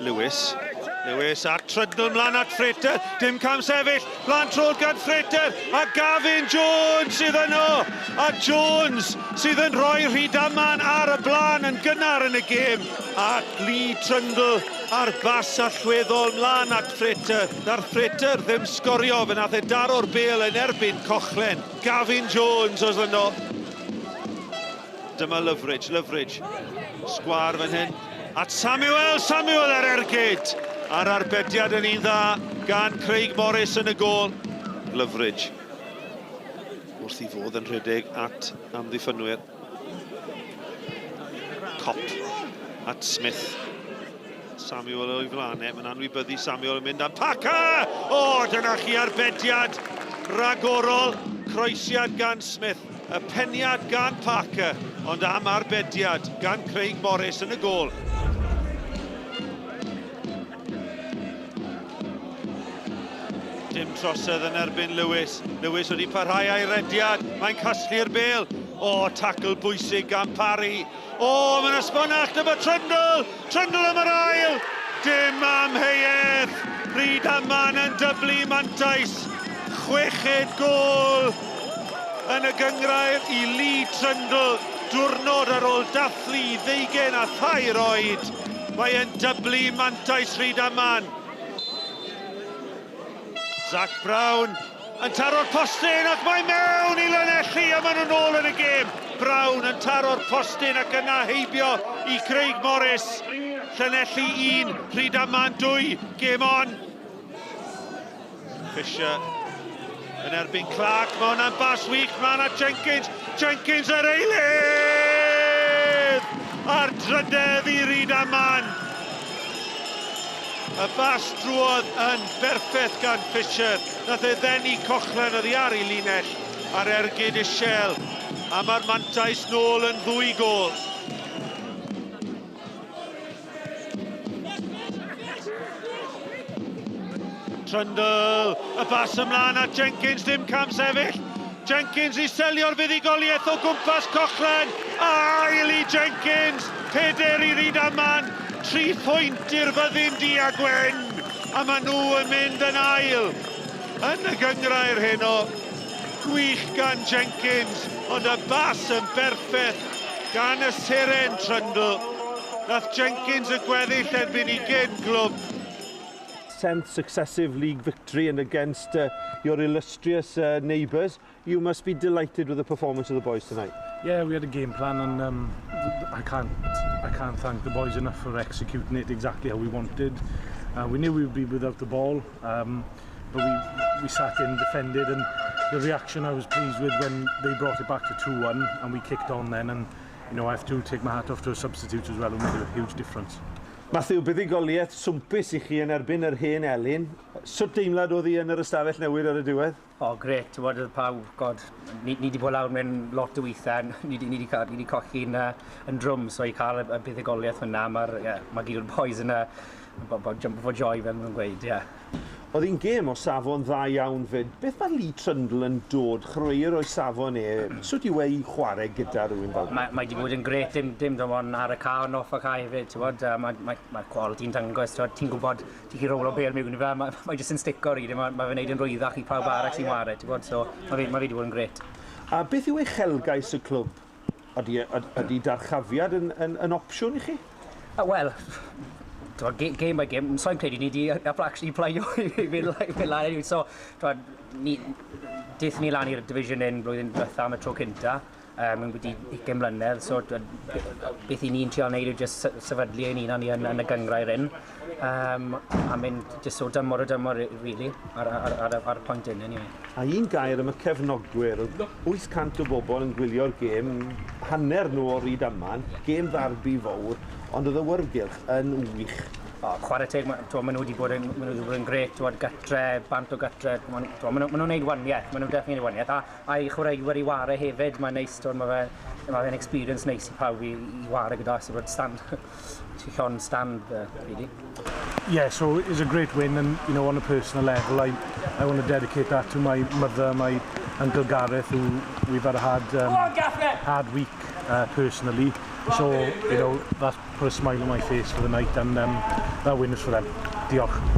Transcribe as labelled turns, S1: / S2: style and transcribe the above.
S1: Lewis. Lewis a Trundle mlaen at Frater. Dim cam sefyll. Mlaen trod gan Frater. A Gavin Jones sydd yno. A Jones sydd yn rhoi Rhydaman ar y blaen yn gynnar yn y gêm. A Lee Trundle a'r bas allweddol mlaen at Frater. Na'r Frater ddim sgorio, fe nath e daro'r bêl yn erbyn Cochlen. Gavin Jones oedd yno. Dyma Loveridge, Loveridge, sgwar fan hyn. At Samuel, Samuel ar ergyd. A'r arbediad yn un dda gan Craig Morris yn y gôl. Loveridge wrth i fod yn rhedeg at amddiffynwyr. Cop at Smith. Samuel o'i flaen e, mae'n anwybyddu Samuel yn mynd am Parker! O, dyna chi arbediad ragorol, croesiad gan Smith. Y peniad gan Parker, ond am arbediad gan Craig Morris yn y gôl. Dim trosedd yn erbyn Lewis. Lewis wedi parhau a'i rediad. Mae'n casglu'r bêl. O, tacl bwysig gan Parry. O, mae'n esbonach. Dyma Trundle. Trundle am yr ail. Dim amheuaeth. Rhydaman yn dyblu mantais. Chweched gôl yn y gynghrair i Lee Trundle. Diwrnod ar ôl dathlu 23 oed. Mae e'n dyblu mantais Rhydaman. Zach Brown yn taro'r postyn ac mae mewn i Lanelli a maen nhw'n ôl yn y gêm. Brown yn taro'r postyn ac yna heibio i Craig Morris. Llanelli 1, Rhydaman 2, game on. Fisher yn erbyn Clark, mae hwnna'n bas wych mlaen at Jenkins. Jenkins yr eilydd! A'r drydedd i Rhydaman. Y bas drwodd yn berffeth gan Fisher. Nath e ddenu Cochran oddi ar ei linell ar ergyd Ishel. A mae'r mantais nôl yn ddwy gôl. Trundle, y bas ymlaen at Jenkins, dim cam sefyll. Jenkins i selio'r fuddugoliaeth o gwmpas Cochran. Ail i Jenkins, peder i Rydaman, 3 phwynt i'r fyddin du a gwyn. A maen nhw yn mynd yn ail yn y gynghrair heno. Gwych gan Jenkins, ond y bas yn berffeth gan y seren Trundle. Nath Jenkins y gweddill erbyn i gyn glwb.
S2: 10th successive league victory and against your illustrious neighbours. You must be delighted with the performance of the boys tonight.
S3: Yeah, we had a game plan and I can't thank the boys enough for executing it exactly how we wanted. We knew we would be without the ball, but we sat in, defended, and the reaction I was pleased with when they brought it back to 2-1 and we kicked on then, and you know, I have to take my hat off to a substitute as well who made a huge difference.
S2: Matthew, buddugoliaeth swmpus i chi yn erbyn yr hen Elin. Sut deimlad oedd hi yn yr ystafell newid ar y diwedd?
S4: O, oh, gret, ti'n bod, pawb, god, ni wedi bod lawr mewn lot o weithiau, ni wedi colli'n yn drwm, so i cael y buddugoliaeth hwnna, mae'r yeah, mae gyd o'r boys yn jump for joy, fel maen nhw'n gweud, ie. Yeah.
S2: Oedd hi'n gêm o safon dda iawn fyd. Beth mae Lee Trundle yn dod, chwaraewr o'i safon e? Sut yw e i chwarae gyda rhywun fel?
S4: Mae wedi bod yn gret, dim dim ond ar y cae, ond off y cae hefyd, ti'n bod? Mae quality'n dangos, ti'n gwybod, ti'n chi rowlo bêl mewn i fe, mae jyst yn stico rili, mae fe'n neud yn rwyddach i pawb arall sy'n ware, ti'n bod? So mae fe wedi bod yn gret.
S2: A beth yw uchelgais y clwb? Ydy darchafiad yn opsiwn i chi?
S4: Wel, game by game, so'n credu ni di actually apply i fynd lan. So, ni, dethon ni lan i'r division un blwyddyn diwetha am y tro cynta, mewn wedi 20 mlynedd, so beth i ni'n trio wneud yw just sefydlu ein hunan ni yn y gynghrair hyn, a mynd just o dymor o dymor, really, ar y pwynt hyn, anyway.
S2: A un gair am y cefnogwyr, 800 o bobl yn gwylio'r gêm, hanner nhw o Rydaman, gêm ddarbi fawr, ond oedd y wyrgylch yn wych.
S4: O, chwarae teg, ma nhw wedi bod yn, ma nhw wedi bod yn gret, twod, gytre, bant o gytre, ma nhw'n gwneud waniaeth, ma nhw'n definitely gwneud waniaeth, a i chwaraewyr i ware hefyd, mae'n neis, twod, mae fe'n experience neis i pawb i ware gyda, so bod stand, llond stand, really.
S3: Yeah, so it was a great win, and you know, on a personal level, I want to dedicate that to my mother, my uncle Gareth, who we've had a hard week. personally. So, that put a smile on my face for the night, and that win is for them. Diolch.